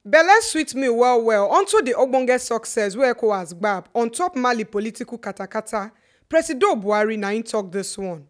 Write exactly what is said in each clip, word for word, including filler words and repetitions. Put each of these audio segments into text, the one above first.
Belle sweet me well well unto the ogbonge success wey ECOWAS gbab on top Mali political katakata. Presido Buhari na im talk this one.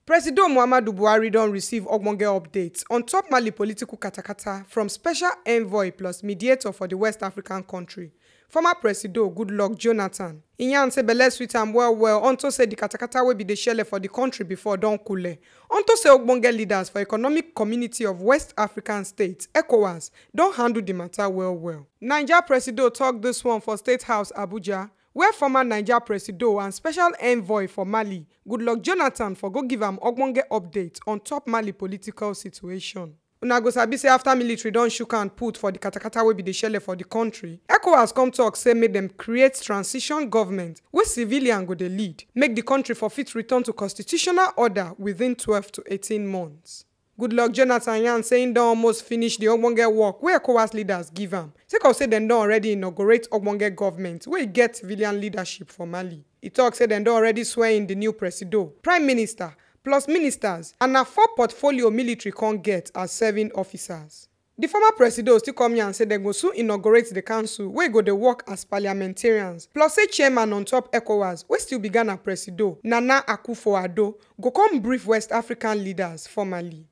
Presido Muhammadu Buhari don receive ogbonge updates on top Mali political katakata from special envoy plus mediator for the West African country, former Presido Goodluck Jonathan. He yarn say belle sweet am well well unto say the katakata wey be dey shele for the country before don coole. Unto say ogbonge leaders for Economic Community of West African States, ECOWAS, don handle the matter well well. Naija Presido talk this one for State House Abuja, where former Naija Presido and special envoy for Mali, Goodluck Jonathan, for go give am ogbonge update on top Mali political situation. Una go sabi say after military don shook hand put for the katakata wey be dey shele for the country, ECOWAS come talk say make dem create transition government wey civilian go dey lead, make the country for fit return to constitutional order within twelve to eighteen months. Goodluck Jonathan yarn say im don almost finish the ogbonge work wey ECOWAS leaders give am, sake of say dem don already inaugurate ogbonge government wey get civilian leadership for Mali. E talk say dem don already swear in the new presido, prime minister, plus ministers, and na four portfolio military come get as serving officers. The former presido still come yarn say dem go soon inaugurate the council wey go dey work as parliamentarians, plus say chairman on top ECOWAS, wey still be Ghana presido, Nana Akufo-Addo, go come brief West African leaders formally.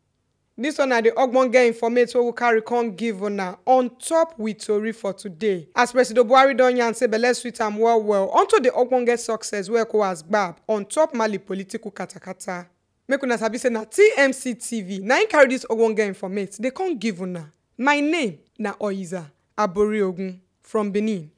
This one na the ogbonge informate wey we carry come give una on top we tori for today. As Presido Buhari don yarn say belle sweet am well well unto the ogbonge success wey ECOWAS gbab on top Mali political katakata. Make una sabi say na T M C T V na im carry this ogbonge informate dey come give una. My name na Oyiza Aboriogun from Benin.